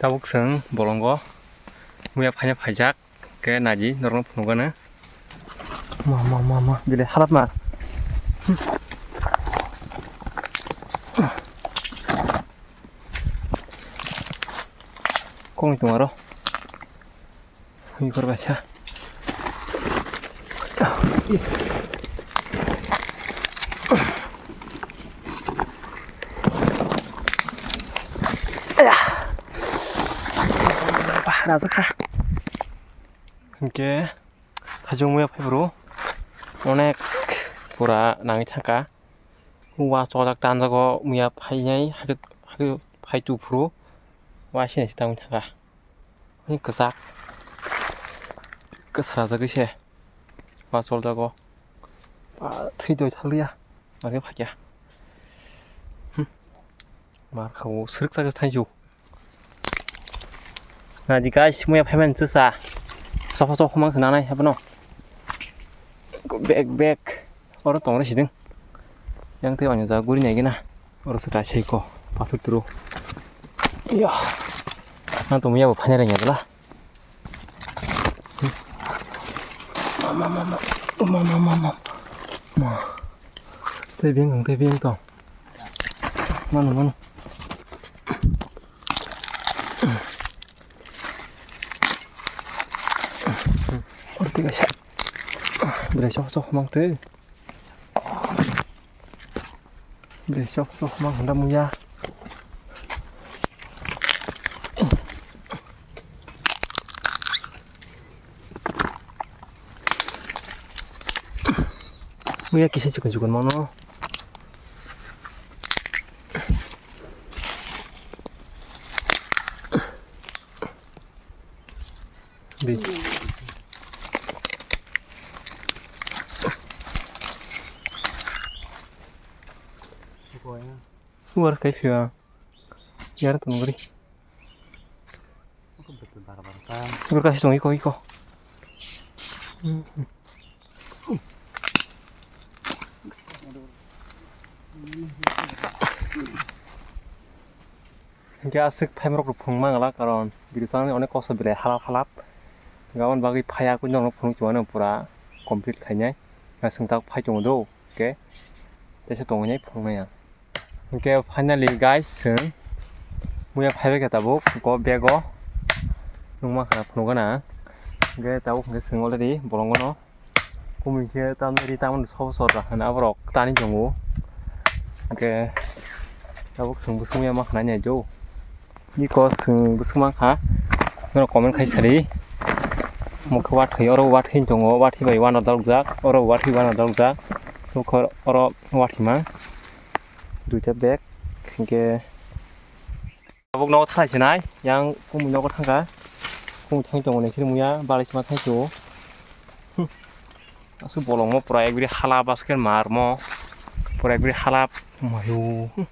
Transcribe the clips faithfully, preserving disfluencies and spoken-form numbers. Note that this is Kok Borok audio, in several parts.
Tabuk chwng bolongo muya phaina phaijak, khe naidi norokno phunukgano. Ma, ma, ma, ma, bile halap ma. Kongni tong aro. Hwnwi korbaisa. Bah, rajakha. Hinkhe thajwk muya phai bro. Onek pura nangwi thangkha. Wa chojak tanjago muya phainai, hakhe, hakhe phai tu phuru. Wa sini se tangwi thangkha. Hwnwi kwchak. Kwsarajagwi se. Wa choljago. Ba, thwi doi thaliya. Makhe phakya. Hmm. Mar khawo, swrwk chakhe thanju. Naidi guys, muya phaimani chwsa. Chopha chopha mang khna nai hapno. Bek bek. Oro tongre siding. Yang tei wanya ja guri nai gina. Oro se kaisa iko. Pathor turu. Yo. Ang tong muya bo phaina rengya dala. Ma, ma, ma, ma. Ma, ma, ma, ma, ma. Ma. Tei beng, tei beng tong. Mano, mano. Oro tei kaisa. Belai sok sok mang tei. Belai sok sok mang hwnda muya. Muya kisa chikon chikon mano. Di. Uar kai phiya. Yar tong gri. Uar kai tong iko iko. Hinkhe aswk phaimrok rok phunuk mangala, karon video channel ni onek kosto belai halap halap. Hinkhe aboni bagwi phaiya koi norok phunuk chumano pura complete khainai. Aswk tak phai tongo do, hinkhe teisa tongwi phunuknai ang. Hinkhe finally guys, chwng muya phaibai khe tabuk go bag o nukma khna phunukgana. Hinkhe tabuk hinkhe chwng already bolongono Kumui khe tamni ri tamoni sobo sor da hwnwi aborok tani tongo. Hwnkhe tabuk chwng bwswk ya ma khna nai do. Iko chwng bwswk ma kha, norok comment khai sadi. Mokhe wathwi, oro wathwi tongo, wathwi bai uanw dalokjak, oro wathwi uanw dalokjak. Nokho oro wathwi ma duita bag, hwnkhe. Tabuk nogo thanai sinai, yang kumui nogo thangkha. Kumui thang tongo nai siri muya, balai sima thang tongo. Hmm. Aswk bolongmo pura ekbiri hala basket marmo. Pura ekbiri hala mayu. Hmm.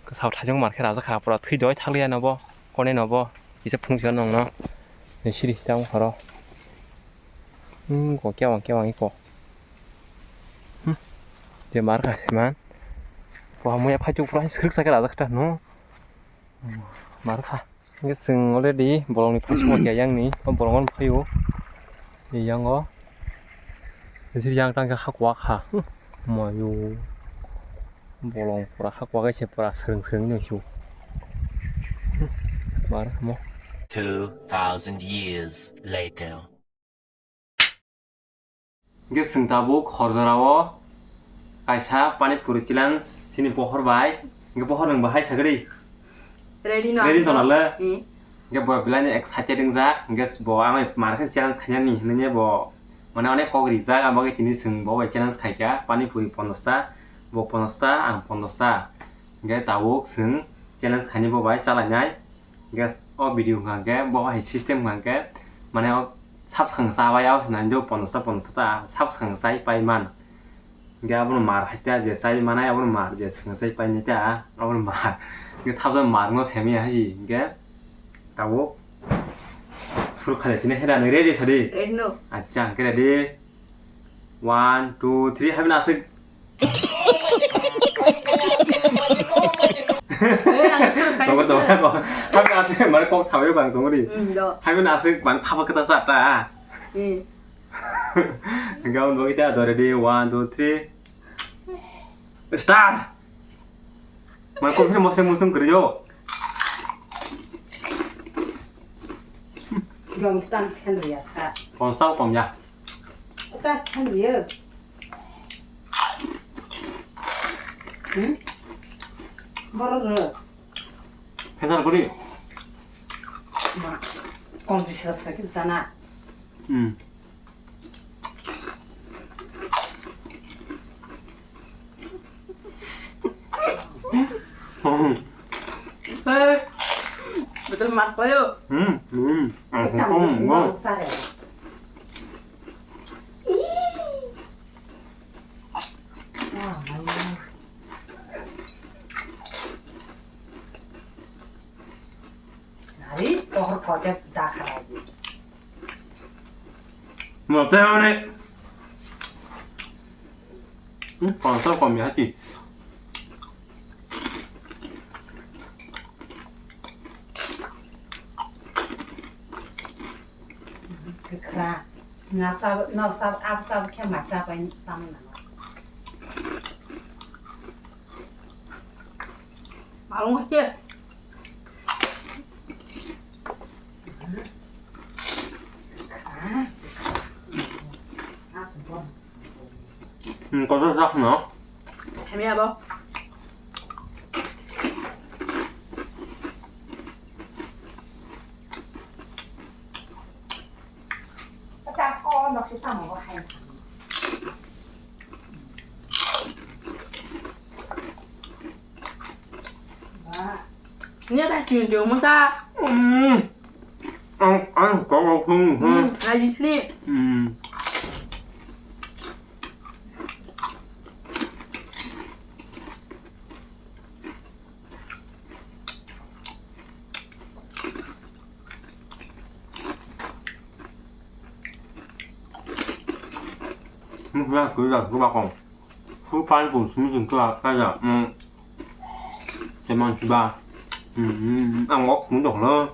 Kwsao thajak mar khe rajakha, pura thwi doi thaliya nobo, kone nobo. Kisa phunuksa nongno. Nai siri tamo khoro. Hmm, ko kewang kewang iko. Hmm. Je mar kha siman. Bo hamuya phaichuk pura swrwk sakhe rajakha no. Mar kha. Hwnkhe chwng already bolongni phaichukma khe ayangni, o bolongo phaiyo. Eyango. Bisir yang tang khe hakwa kha. Mayu. Bolong pura hakwa khe se pura swrwng swrwng no hiyo. Mar mo. Two thousand years later. Hwnkhe chwng tabuk hor jorao kaisa pani puri challenge chini pohor bai. Hwnkhe pohor nwng bahai sagri? Ready no? Ready to nale? Hmm. Hwnkhe bo belai no excited wngjak. Hwnkhe bo ang mar khe challenge khainani hinwi bo mane onek kok rijak. Ang bagwi tini chwng bo bai challenge khaikha pani puri pondosta, bo pondosta, ang pondosta. Hwnkhe tabuk chwng challenge khaini bo bai chalainai. Hwnkhe o video hwnkha hwnkhe bo hai system hwnkha hwnkhe mane o subscribe chabai o hinani do pondosta pondosta ta subscribe chai pai man. Hwnkhe abono mar hai ta je chai manai abono mar je swkang chai pai nai ta abono mar. Hwnkhe subscribe mar no semi hai si hwnkhe tabuk suru khale chini hera ni ready sadi. Ready no? Acha hwnkhe ready. One, two, three, habi nasik. Tongor tongor ko. Habi aswk mane kok sawi bang tongori. Hmm, do. Habi na aswk mane phaba kata sa ta. Hmm. Gaun bo kita do ready, one, two, three. Start. Mane kok phir mosle musung kri yo. Gong tan phen ya sa. Konsal kom ya. Tan phen ya. Hmm? Borok rw. Phetar kuri. Ma, kol biswas rakhi sana. Hmm. Hey, betul mat payo. Hmm, hmm. Ang Tam hukum, betul wow. Mat sare. Nari, pohor kote dakharai. Mote hone. Hmm, konsol kom ya si. Kekra. Nasa, nasa, absa, khe masa pai sama nang. Malung haikhe. Hmm, kotor sak no. Hamya bo. Nia ta sing jong mo ta. Hmm. Ang, ang, kau, kau, hmm, hmm. Hmm, lagi sini. Hmm. Mukla kuda kuda kong. Fu pan kung sumi kung kla kaya. Hmm. Teman cuba. Hmm, hmm, hmm. Ang wok kung dong lo.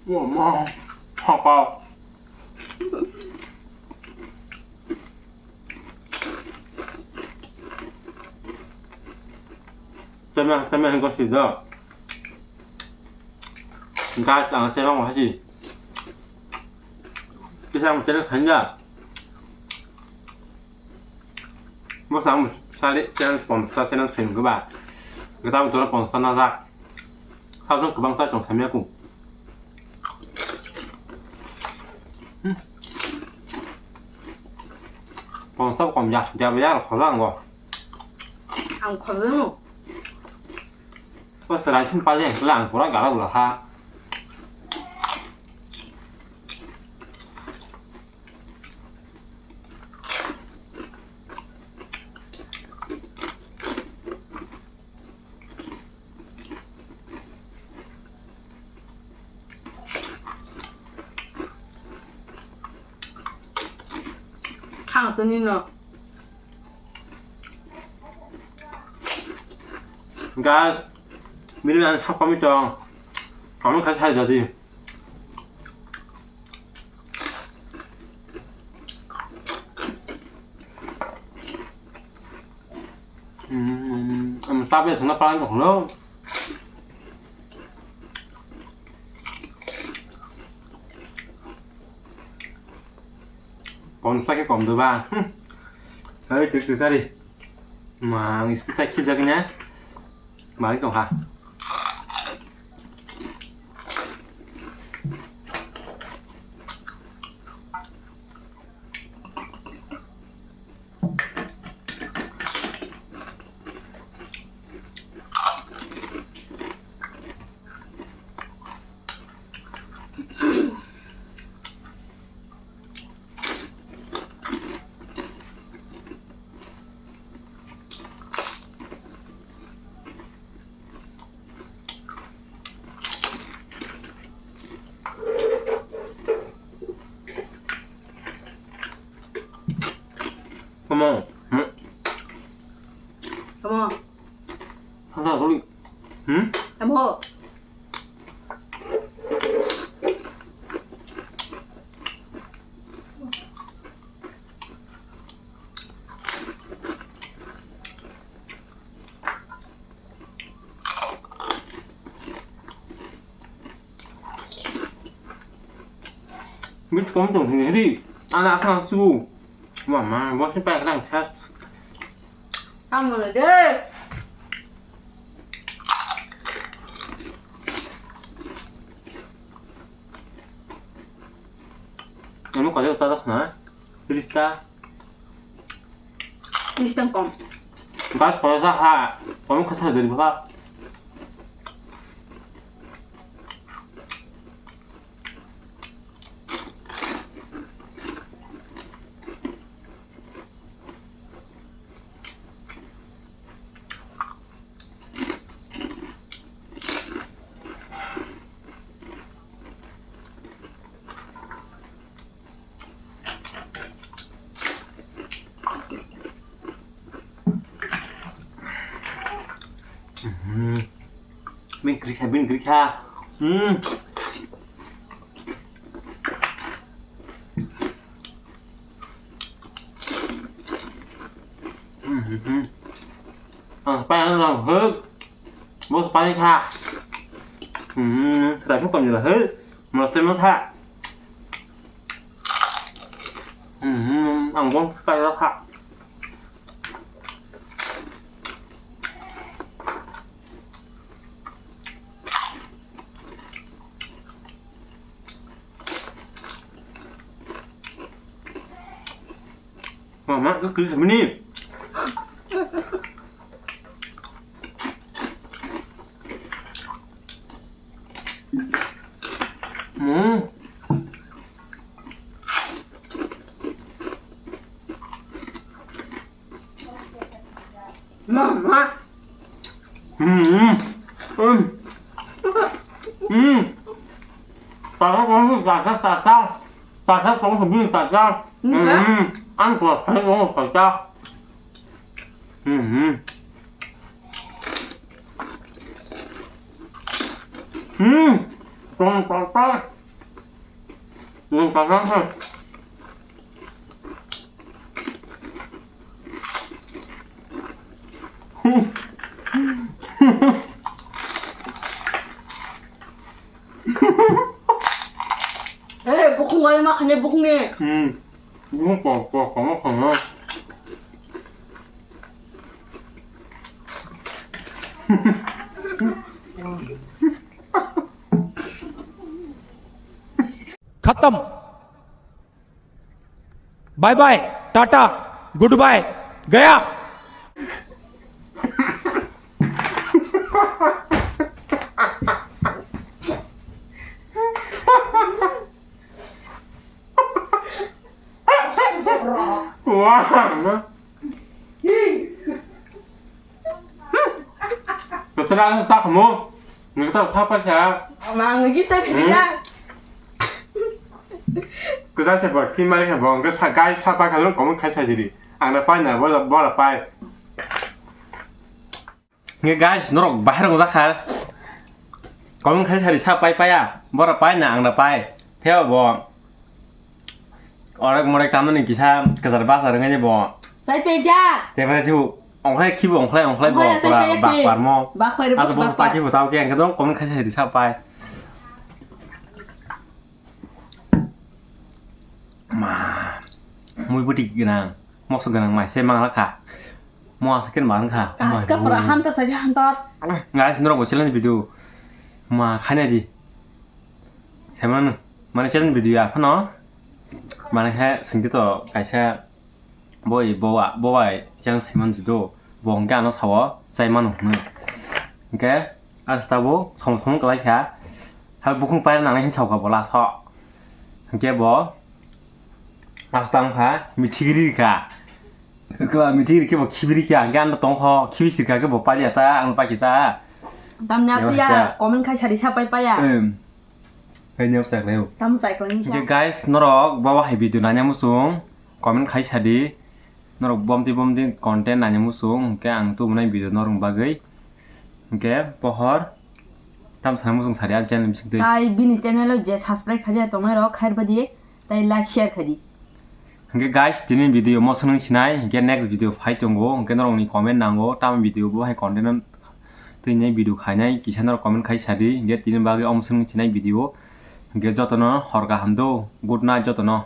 Wah, ma, haka. Tama, tama, hingko sida. Guys, ang sema mo haji. Kisa ang channel khanja. Mo sang sali channel sponsor channel khanja ba. Gata mo channel sponsor na jak. Sabjong kwbangsa chwng samya kung. Hmm. Konsol kom ya, ya, ya, khoja ango. Ang khoja no. O serai sin pa je, la ang pura gara ula ha. Khang tini no. Guys, bini ang sa komi tong. Komi khai sai jadi. Hmm, hmm, hmm. Am, sabe suna palang kok no. Kom sa ke kom do ba. Hmm. Hai, tu tu tadi. Mang, speed sa khil jaga nya. Mang tong ha. Mo. Hmm? Tamo. Hana kuli. Hmm? Tamo. Bini kom tong sini ri. Ana asal su. Mama, bos ni pa kadang sa. Kamu deh. Kamu kau tak na? Trista. Trista kom. Bas kau sa ha. Kamu kau sa dari bapa. Mhm. Bini kwrwi kha, bini kwrwi kha. Hmm. Mhm. Ang pai ang lang huk. Bos pai kha. Hmm, trai pun kom jela huk. Mosem kha. Mhm, ang bong kai la kha. Mama, kau kiri sama ni. Hmm. Mama. Hmm. Hmm. Hmm. Tata kong tu tata tata. Tata kong tu bin tata. Hmm. Hmm. Ang kau saya kong tata. Hmm. Hmm. Kong tata. Kong tata. Eh, bukhung wale ma khane bukhung ni. Hmm. Bukhung kok kok kok kok. खत्म। Bye bye, tata, good bye, गया। Wah. Betul ang sa kamu. Nggak tahu siapa saya. Mang lagi tak kerja. Kuda se bor ki mari ha bong ke sa gai sa pa kalon kamu khai sa jiri. Ang na pai na bora bora pai. Nge guys, norok bahar wngjakha. Comment khai sari sa pai paya. Bora pai na ang na pai. Pheo bo. Orek morek tamani kisa kwchar basa rwngani bo. Sai peja. Tebra ju. Ongkhlai khibo ongkhlai ongkhlai bo. Ongkhlai sai pura peja bak si. Parmo. Bak pare. Asa bos bo paki bo tau ke ang dong comment khai sari sa pai. Ma. Mui buti gwnang. Mokso gwnang mai se manglakha. Mo asa ken mang kha. Kaska pura hanta saja hantar. Guys, norok bo challenge video ma khanya di. Saimano mane challenge video ya phano. Mane he singki to kaisa boi bowa bowai challenge saiman jido. Bo hwnkhe ano sao chaimano hwnwi. Hwnkhe asta bo som som kwlai kha. Ha bukhung paira nangnai hin sao kha bo laso. Hwnkhe bo asta wngkha mithigri kha. Kwba mithigri khe bo khibiri kha, hwnkhe ano tongkho, khibi sirka khe bo paliya ta, ang paki ta. Tamni Yawa aptiya, kha. Comment khai sari sapai paya. Em. Hai nyok chak leo. Tam chai khlai ni sa. Hwnkhe guys, norok baba hai video nanya muchung, comment khai sadi. Norok bomti bomti content naina muchung, hwnkhe ang tubunai video norok bagwi. Hwnkhe pohor tam sana muchung sadi a channel bisingtwi. Tai bini channel o je subscribe khaja tongnai rok khair badi tai like share khadi. Hwnkhe guys, tini video mo swngwi sinai, hwnkhe next video phai tongo, hwnkhe norokni comment nango, tamo video bo hai content tini video khainai, kisa norok comment khai sadi, hwnkhe tini bagwi omo swngwi sinai video, hwnkhe jotono hor kaham do, good night jotono.